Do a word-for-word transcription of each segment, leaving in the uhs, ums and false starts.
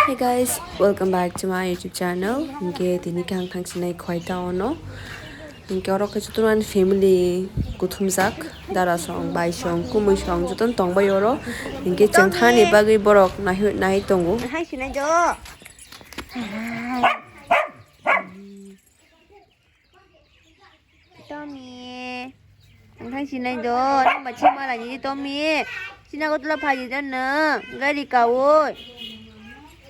Hey guys, welcome back to my YouTube channel. Hingke tini khe ang thangsinai Khwaitao no. Hingke oro khe jotono ani family kuthumjak, dara song, bai song, kumui song jotono tongbai oro. Hingke chwng thani bagwi borok nahwi, nahwi tongo. Hai sinai jo. Tommy. Ang thang sinai do, nang ba chima la ni Tommy. Sina ko tula phaji dan na, gari kawo.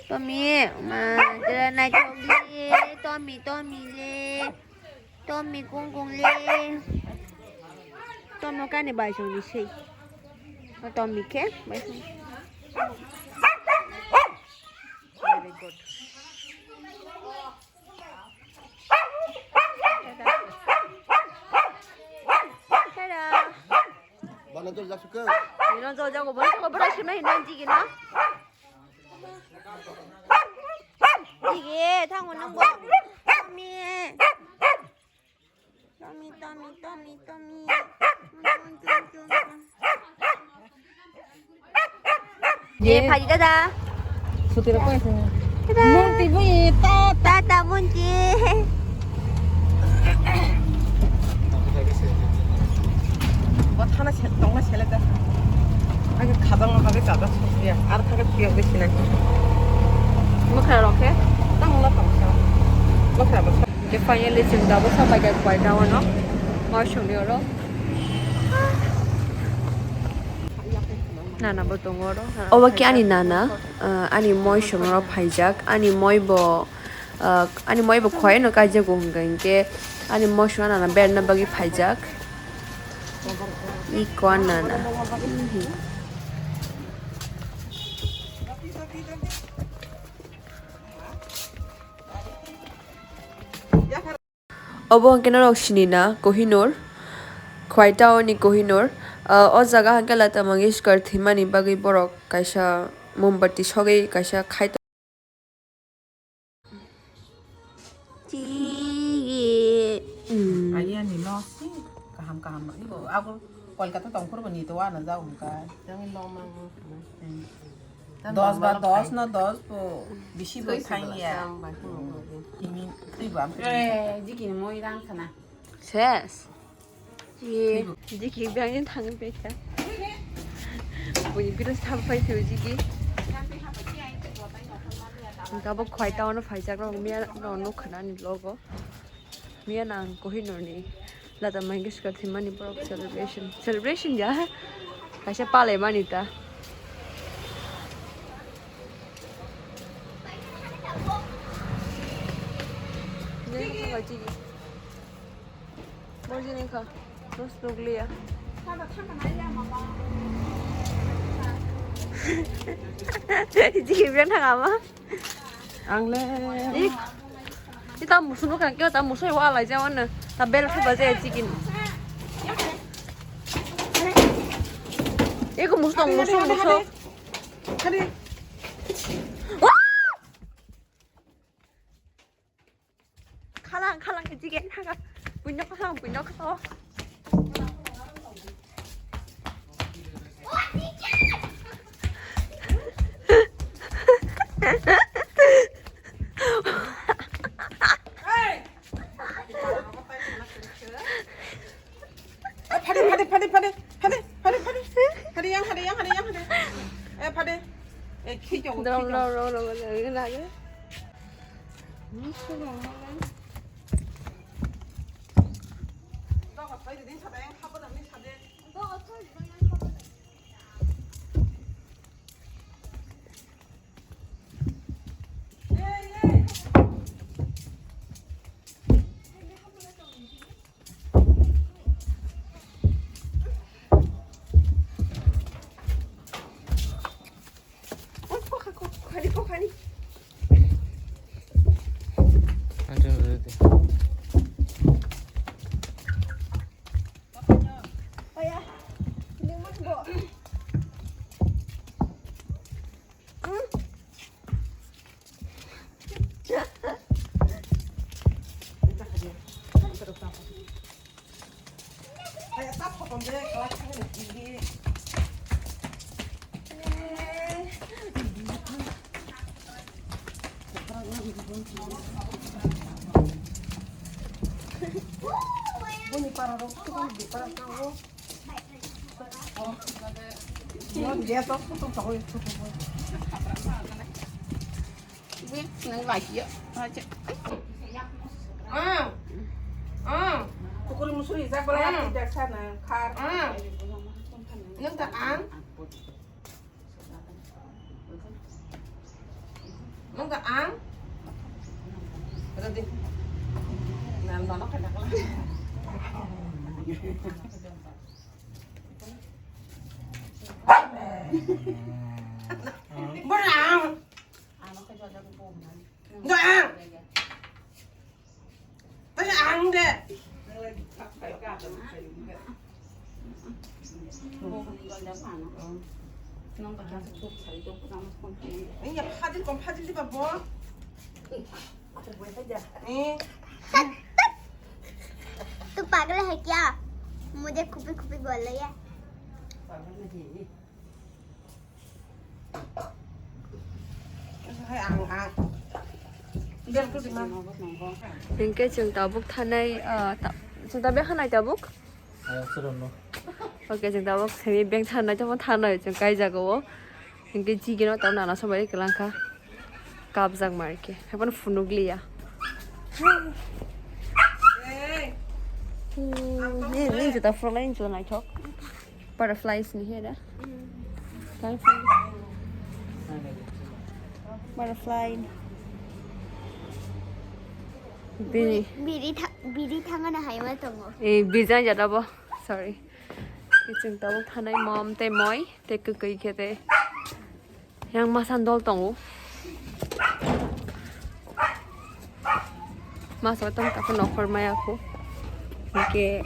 Tommy, ma, tera nai chok le, Tommy, Tommy le. Tommy kung kung le. Tommy kani bai song ni sei. O Tommy ke, bai song. Very good. Hello. Bana jol jak suka. Ino jol jago, bana jago, bana sima hino jigi no. Jigi, thango nang bo. Tommy. Tommy, Tommy, Tommy, Tommy. Ye, phaji dada. Sutira koi se. Dada. Munti bui, ta, ta. Tata munti. Bo thana se, tongna sele da. Age khadang ma age chada sokya. Ar thangka tiyo de sinai. Mokha rokhe. Tang la tang sa. Mokha ba. Ke finally chwng dabo sapai ka kwai dawa no. Mar songni oro. Nana bo tongo oro. Obo khe ani nana, ah, ani moi songno phaijak, ani moi bo, ah, ani moi bo khwai no kaijago hwnkha hinkhe ani moi songno nana berna bagwi phaijak. Iko ani nana. Obo hwnkhe norok sini na Kohinoor, Khwaitao ni Kohinoor. Ah, o jaga hwnkhe Lata Mangeshkar thwimani bagwi borok kaisa mombati sogwi kaisa khai. Chigi. Hmm. Ayani no si kaham kaham no. Ibo ago Kolkata tongphuru bo ni to wana jago ka. Jangin long mang. Hmm. Dos ba dos no dos bo bisi bo thang ya. Tini twi bo am. Eh, jikini moi rang sana. Ses. Ye, jiki bang thang pe kha. Bui bira sab pai tu jiki. Gabo khwai ta ono phaijak rok miya no khana ni logo. Miya nang Kohinoor ni Lata Mangeshkar thwimani borok celebration. Celebration ya. Kaisa palai mani ta. Borjini kha. Terus nukliya. Jiki biang thang ama. Ang le. Ih. Ih, ta musu nukha, kyo ta musu wa lai jawan na. Ta bel phu baje chicken. Ih, ko musu, musu, musu. Hadi. Khalang, khalang, chicken haga. Buino khalang, buino khalang. Eh, phade, phade, phade, phade. Phade, phade, phade. Phade yang, phade yang, phade yang, phade. Eh, phade. Eh, khijo, khijo. Dom, dom, dom, dom, dom, dom, dom. Boni para rok, boni para rok. Ah, ah. Pukul musuri jak bala, ah, jak sana khar. Ah. Nang ta ang. Nang ta ang. Ready. Nang nono kena kala. Bora. Nang. Tanya ang de. Ini ya fadil kom fadil di babo. Eh. तू पागल है क्या? मुझे खुपी खुपी बोल रही है। Hingke chwng tabuk thanai, ah, ta-, chwng tabuk hanai tabuk? Oke, chwng tabuk simi bank thanai tamo thanai chwng kai jaga o. Hingke jigino tamo nana sobai kwlangkha. Kapjak ma arke. Haiphano phunukliya. Ni, ni juta phunuknai, ni juta naithok. Butterflies ni he da? Butterfly. Bini. Biri tha-, biri thangana hai ma tongo. Eh, bijang jada bo. Sorry. Kiching tabo thanai mom te moi, te kwkwi khe te. Yang masa dol tongo. Masa tong tako nokhor maya ko. Hingke,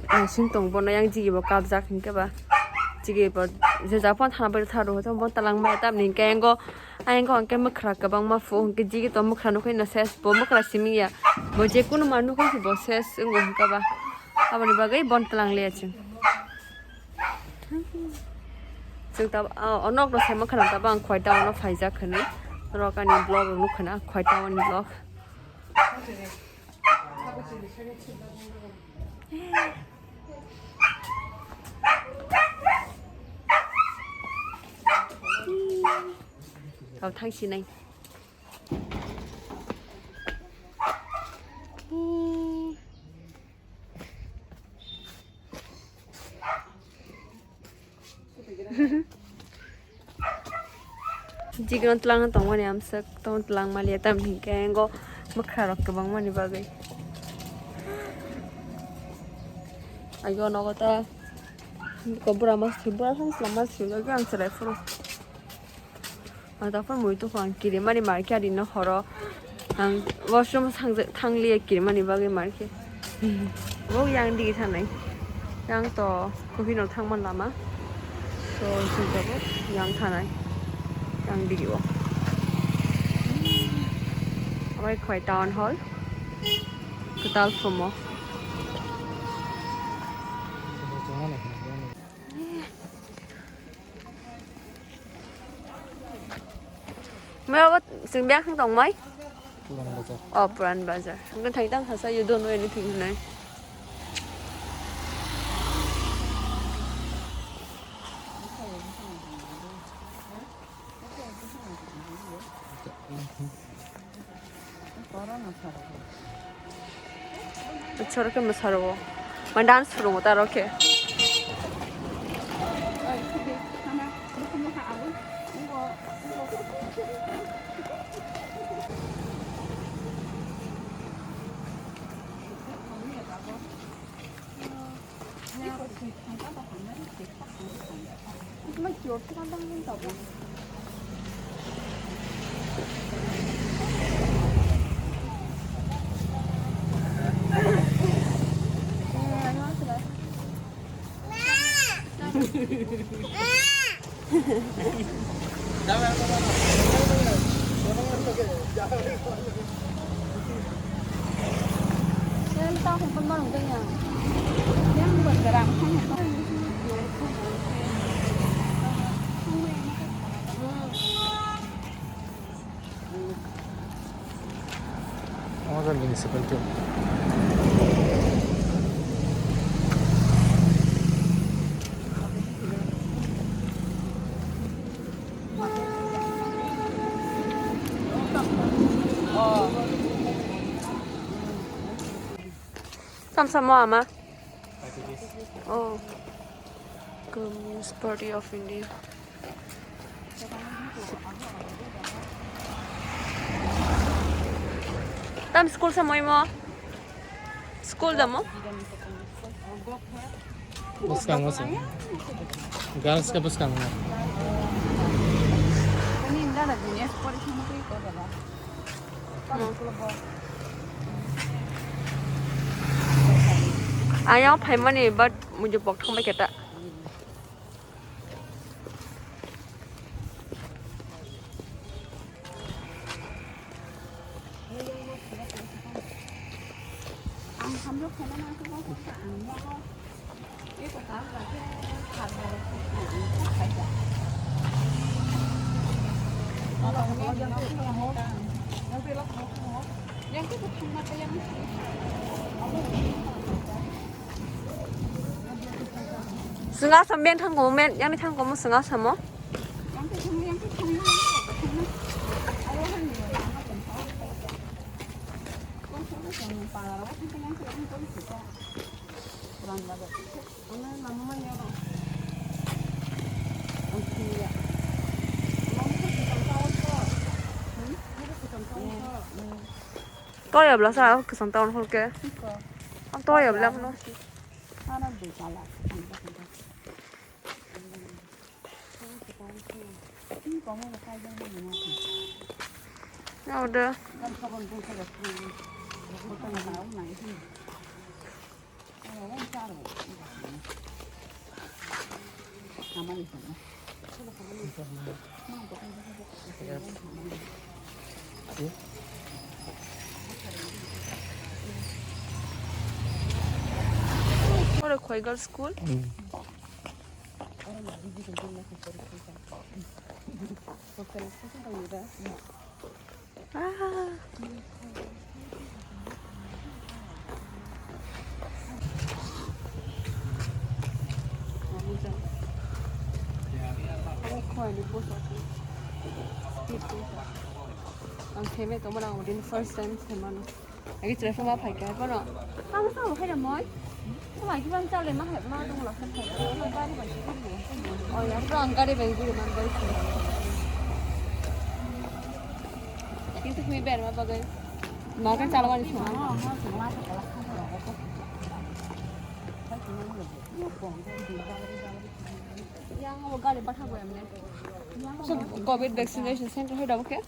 ah, sing tong bono yang jigi bo kapjak hingke ba. Jigi bo je japan thana bai tharo hoto bo talang maya tam hingke engo, engo hingke mwkhra kwbangma phu hingke jigi to mwkhra nukui no ses bo mwkhra simi ya. Bo je kunu ma nukui bo ses engo hingke ba. Aboni bagwi bon talang liya chwng. Chwng ta, ah, o nok rok sai mankha nang tabang khoi ta ono phaijak hinwi. Norok ani vlog rok nukha na khoi ta oni vlog. Tao thang sinai. Jigno tlang tongmani amswk tong tlang maliya tamni hingke engo mwkha rok kwbangmani bagwi. Ayo nogo ta kobra mas thwi bura thang slam mas thwi jagwi ang chwrai phuru. Ang tokphano mui tongkha ang kirimani market rino horo. Ang washroom thang, thangliya kirimani bagwi market. Bo yang digi thanai. Yang to kuhino thangman lama. So, sujabo yang thanai. Yang digi o. Amai khwai town hall. Kwtal phumo. Maya bo chwng biyang khang tongmai? Puran bazar. Oh, Puran Bazar. Ang thai tang khasa, you don't know anything hinai. Choro khe mwsaro o. Ma dance phwrwngo ta aro khe. Municipality. Samsamo ama. Oh. Communist Party of India. Tam school sa moimo? School da mo? Bwskango se. Girls khe bwskango. Ayang phaimani, but mujung pok thangbai keta. Swnga sam ben thang komo, men yang thang komo swnga samo. Toya bla sa kisam town hall ke. Toya bla no. Order. Oro Khoigal school. Ang theme to mana ang din first time themano. Agi chwrai phuma phai kha, bono. Ang sa phai da moi. Phuma agi bang chale ma hai, ma dong la kha phai. Bari bang guri. Oh ya, bro, ang gari bang guri man bari. Kintu phumi ber ma bagai. Ma kan chala wani phuma. Yang gari patha bo emne. So, covid vaccination center hai da ke?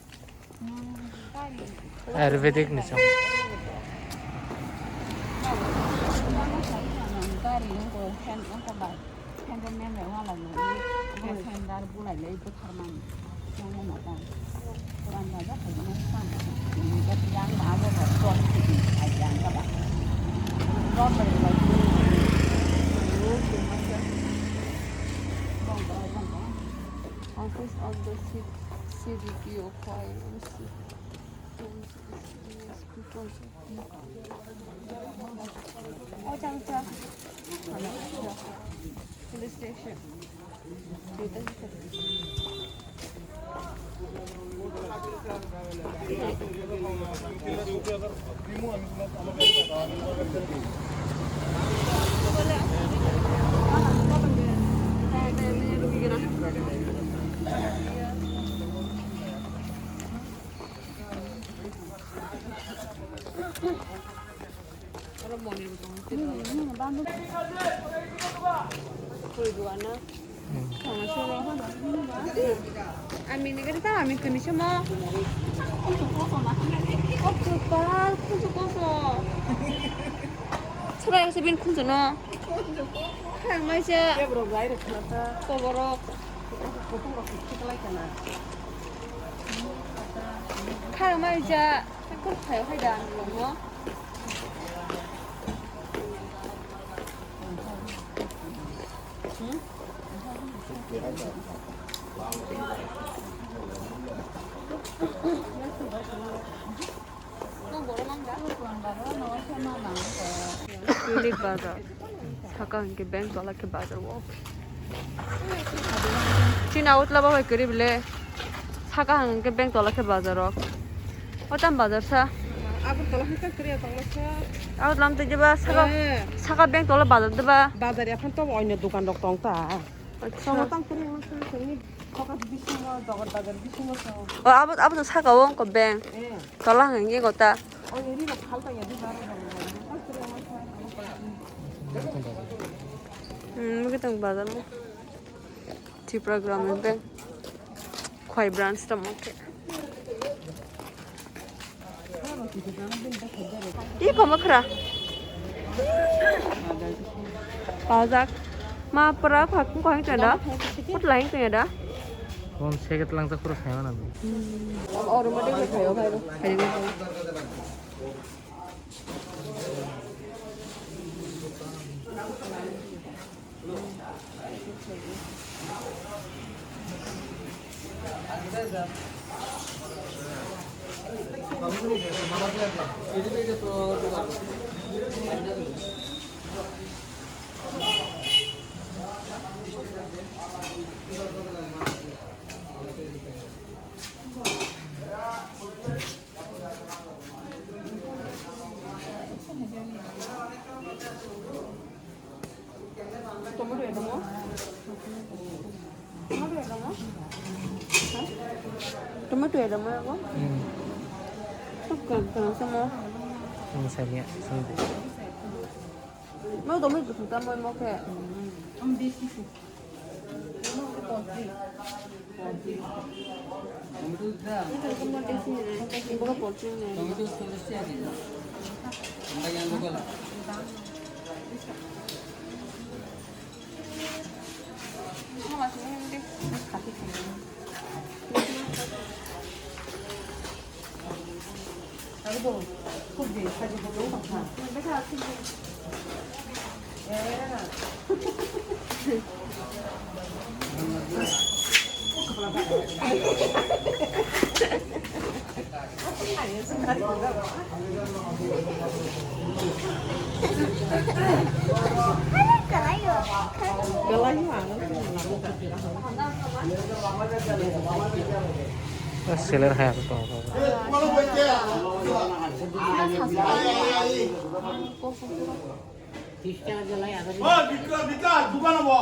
Ayurvedic ni chwng. Office of the C-, C D P O five. Ami ni gari ta ami kuni sama. Oh, super, kusu kusu. Sabai se bin khunju no. Khang mai se. Koborok. Khang mai se. Khun khai khai da no. Kwrwi bazar. Saka hwnkhe bank tola khe bazar o. Chini out laba bai kwrwi bele. Saka hwnkhe bank tola khe bazar o. O tam bazar sa. Agartala hwnkhe kwrwi tongma sa. Out lam twi diba saka, eh, saka bank tola bazar diba. Bazar ya phan to oino dukan rok tong ta. Acha. Tongo tang kwrwi ma sa sini. Focus bisingo, Jagat Bazar bisingo tongo. O, abo, abo to saka o wngkha bank. Eh. Tola hwnka hwnkhe kota. O, eri rok phal tang ya di bara rok. Hmm, mungkin tang bazar mo. Tripura Gramin Bank. Khwai branch tamo khe. Ih, koma khra. Pajak. Ma pra kha kung kong tenda. Kut lain tenda. Kon seket lang tak khura khaima nang. Oro ma de khayo khayo. Tomato ya dong? Tomato ya dong? Ha? Tomato ya dong, ya, kok? Hmm. Kok ka, ka, sama? Ini saya lihat, sini deh. Mau tomato kita mau, mau kayak. Seller hai aro to. Tis taka jalai agadi. Oi, Bika, Bika, dukan apa?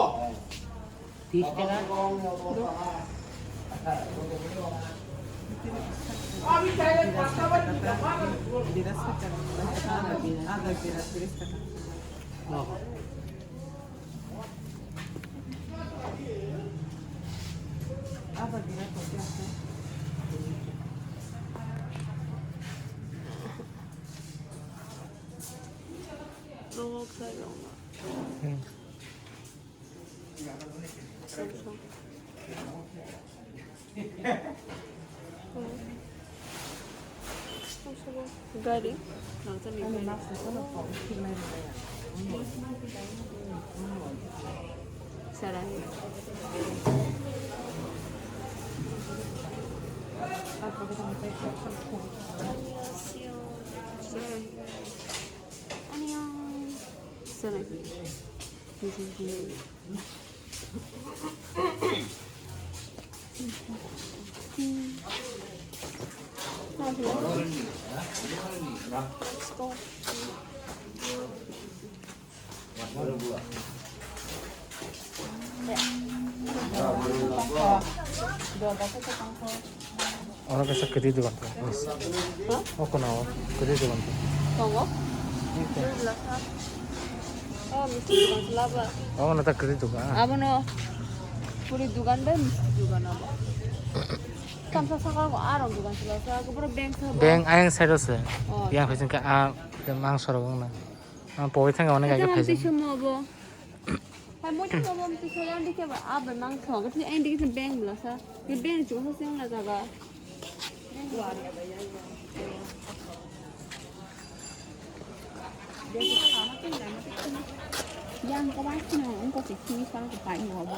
Tis taka. Gari. Sarai. Sarai. Oro kaisa kwtwi dogan tongo. Ha? O kono o kwtwi dogan tongo. Tongo? Ito. Bwrwi bwlasa. O misti dogan se laba. Omo no ta kwtwi dogan. Abono puri dogan bai misti dogan abo. Tamsa saka ko arong dogan se lasa. Ko pura bank se bo. Bank ayang side o se. O. Yang phaising ka a mang sorok wngna. Ang pogwi thangka onek aike phaising. Tisa mo bo. Hai, moi tamo twi soya, ang dikhe ba, ah, bai mang thok, twi ang dikhe beng bla sa. Ni beng chu sa sing na jaga. Yang ko ba sino, ang ko ti ti sa ko pai mo ba.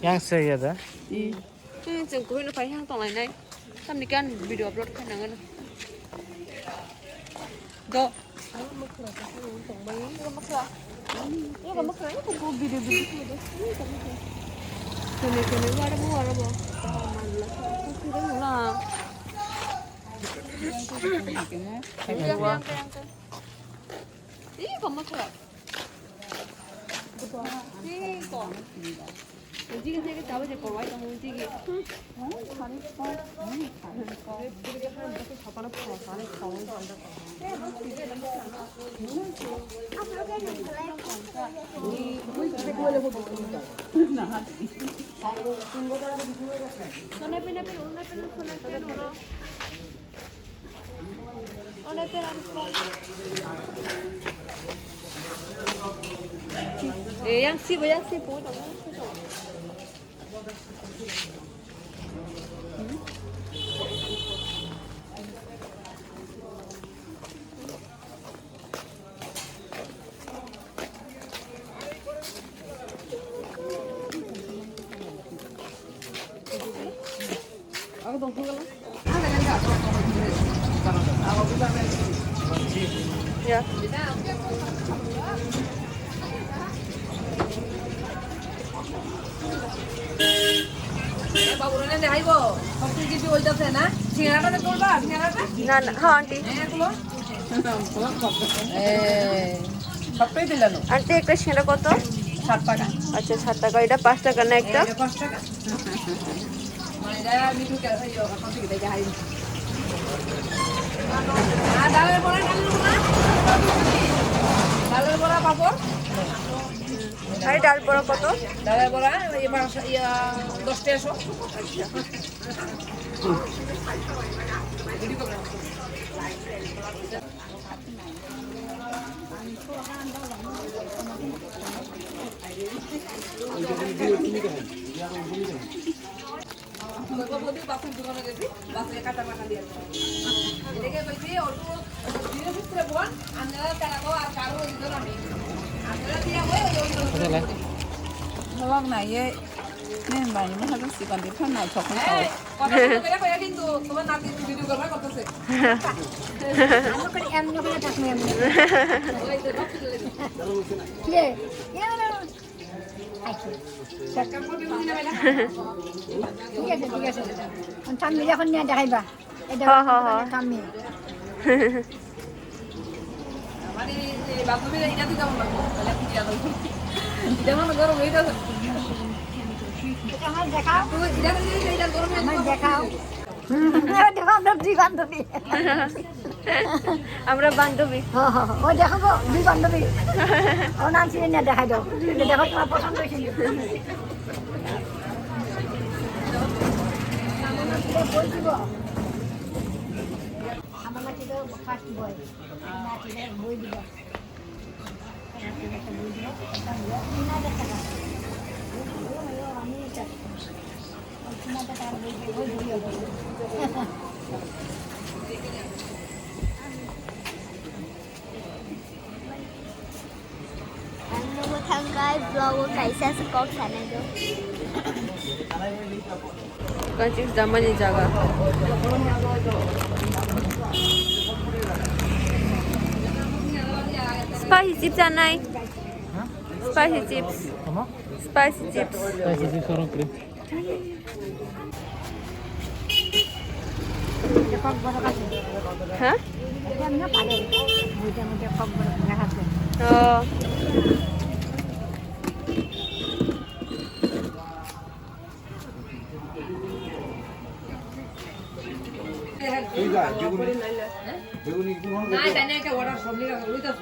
Yang se ya da? Hmm. Hmm, chwng kuhino pai hang tong lai nai. Tamni kan video upload khai nang ano. To. Ih, kamu tuh. Ih, kok. Jigi jigi tahu je kowai tahu jigi. Eh, yang si, yang si, Ya. এ বাবুরা নে দেখাইবো, সব কিছু হইতাছে না? সিঙ্গারাটা তুলবা, সিঙ্গারাটা? না, না, হ্যাঁ, আন্টি। হ্যাঁ, তুলো। এ, সবটাই দিলাম। আন্টি, একটা সিঙ্গারা কত? সাত টাকা। আচ্ছা, সাত টাকা। এটা পাঁচ টাকা না একটা? এটা পাঁচ টাকা। মানে, এটা আমি একটু কেন খাই, ওখান থেকে দেখে খাই। আর ডালের বড়া, ডালের বড়া? ডালের বড়া, পাঁপড়? আরে ডাল বড়া কত? ডালের বড়া, ওই পাঁচ, ইয়া, দশ টাকা show. Vlog naiye, nen bai, mo hado sikon de phan nai thok thok. Hey, kotha kotha kore kore kintu, tomar nati video kore kotha se. Ano kore em no kore tak em. Ye, ye no. ঠিক আছে, ঠিক আছে। ঠাম্মি যখন নিয়ে দেখাইবা। এই দেখো, হ, হ, হ। ঠাম্মি। মানে, এই বান্ধবীরা এটা দিতে আমার লাগবে। তাহলে কি দিয়া দেবো? এটা আমার গরম হয়ে গেছে। এটা আমার দেখাও। তো এটা দিলে এটা গরম হয়ে আমার যাবে। দেখাও। হুম, ওই দেখো, আমরা দুই বান্ধবী। আমরা বান্ধবী। হ্যাঁ, হ্যাঁ, হ্যাঁ। ওই দেখো গো, দুই বান্ধবী। ও নাম চিনি না, দেখাই দাও। দেখো, তোমার পছন্দ হয়েছে নি? আমার নাতিটা বই দিব। আমার নাতিটা first boy। নাতিটা বই দিব। Ang nunggu thangkai vlog o kaisa se kok sanai do. Kachis damani jaga. Spicy chips anai. Spicy chips. Spicy chips. Spicy chips orang krim. এটা কক্সবাজার আছে। হ্যাঁ? এটা এমনি পারে। ওইটার মধ্যে কক্সবাজার ঘোরা আছে। ও। এই যা, বেগুনি। বেগুনি কোন হলো? না, জানি একটা order সব লিখা হলো, ওই তো।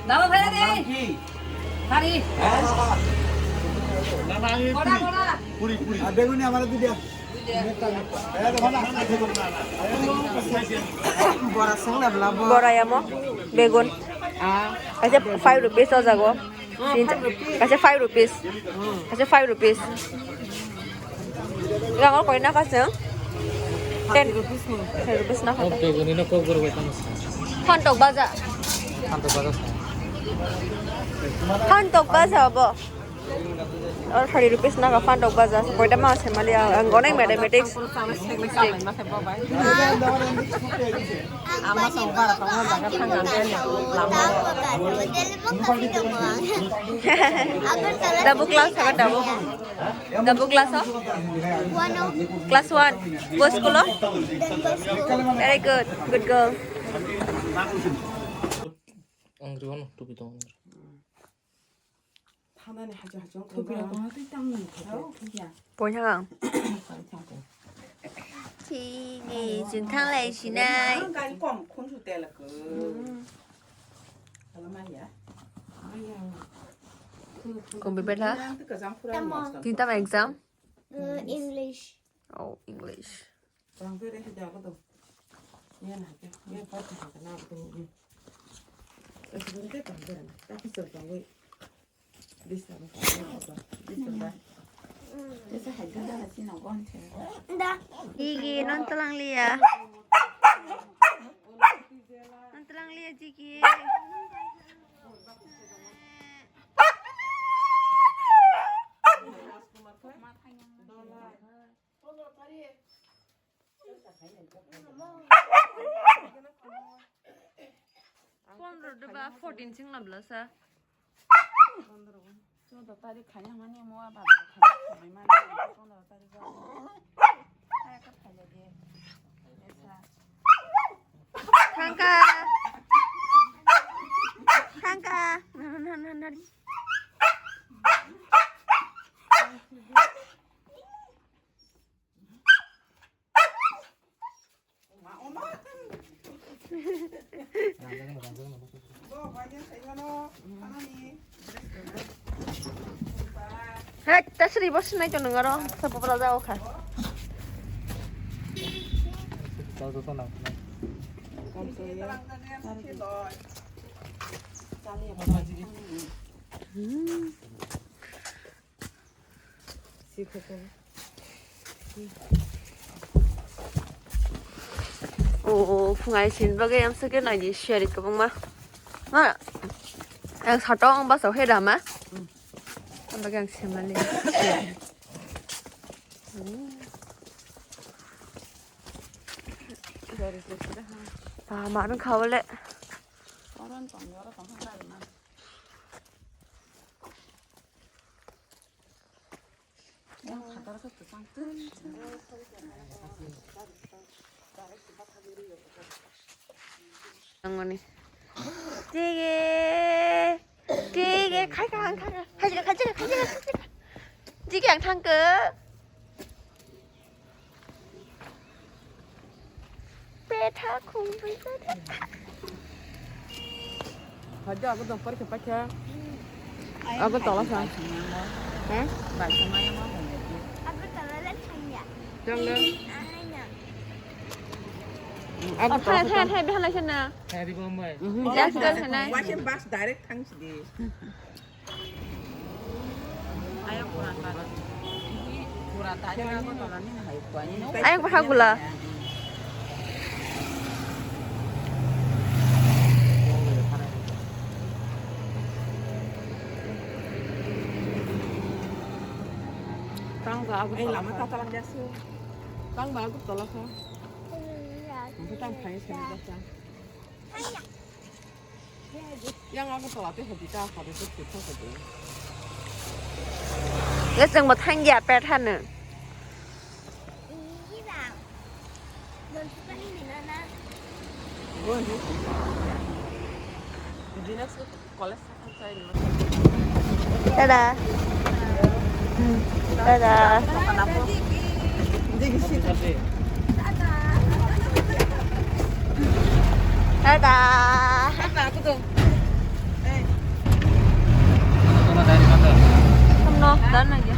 দাদা, ফেলে দে। নাম কি? শাড়ি। হ্যাঁ? না, না, আমি বড়া, পুরি। বড়া। পুরি, পুরি। আর বেগুনি আমার দুইটা। দুইটা। এই দেখো না। বড়া সঙ্গে লাভ। বড়া এমন বেগুন। আ। আচ্ছা, five rupees ও যাবো। হ্যাঁ, তিনটা। Five rupees। আচ্ছা, five rupees। হুম। আচ্ছা, five rupees। Yang koi na ka chwng? Ten rupees ni. Ten rupees na kha. Kok dogoni no kok gurbai tamo sa. Phantok baja. Phantok baja sa. Phantok baja bo. Or thirty rupees na ka phantok baja. Koi da ma se mali ang gonai mathematics. Ama sa bara tamo jaga thang ang. Dabu class ha dabu. Dabu class o? One o. Class one. Bo school o? Don Bosco. Very good. Good girl. Ang riwano tupi tong. Tupi rok tong twi tang nang khe. Poi thang ang. Poi thang khe. Chini, chwng thang lai sinai. Ang gari kom khun su tel ko. Alamaya. Kombe betha? Tamo. Tin tamo exam? Uh, English. Oh, English. Da. Igi non tlang liya. Non tlang liya jigi. Pondro de ba fourteen sing nabla sa. Chuddo tarik khaina mani mo a bazar khaina khamai mani pondro tarik o. Hai ka phaile de. Esa. Thangka. Thangka. Na, na, na, na, na. Hei, tasri bos nai to nungaro, sapo pala jao kha. Hmm. O, o, phungai sin bagwi amsa khe naidi siyari kwbangma. Ma, ang sato ang basao heda ma. Ang bagwi ang semali. Ba, ma nung khaole. Nangoni. Tige. Tige. Khai ka, khai ka. Khai ka, khai ka, khai ka, khai ka. Tige ang thangka. Petha khungwi petha. Haja aku dong pergi pacha. Aku tolak sa. Hah? Baca maya mau. Aku tolak thangya. Jangan. Aku tolak. Hai hai hai behal sana. Hai di Bombay. Yes, yes, hai. Wasin bus direct thang sidi. Ayang bahagula. Tang ba agu. Ay, lama tatalang jasu. Tang ba agu tolak ha. Tang phai sini jasu. Yang aku telat ya, hadi kah, hadi tuh kita hadi. Ya, sing mau thang ya, pet hana. Tada. Tada. Tada. Come no, done aja.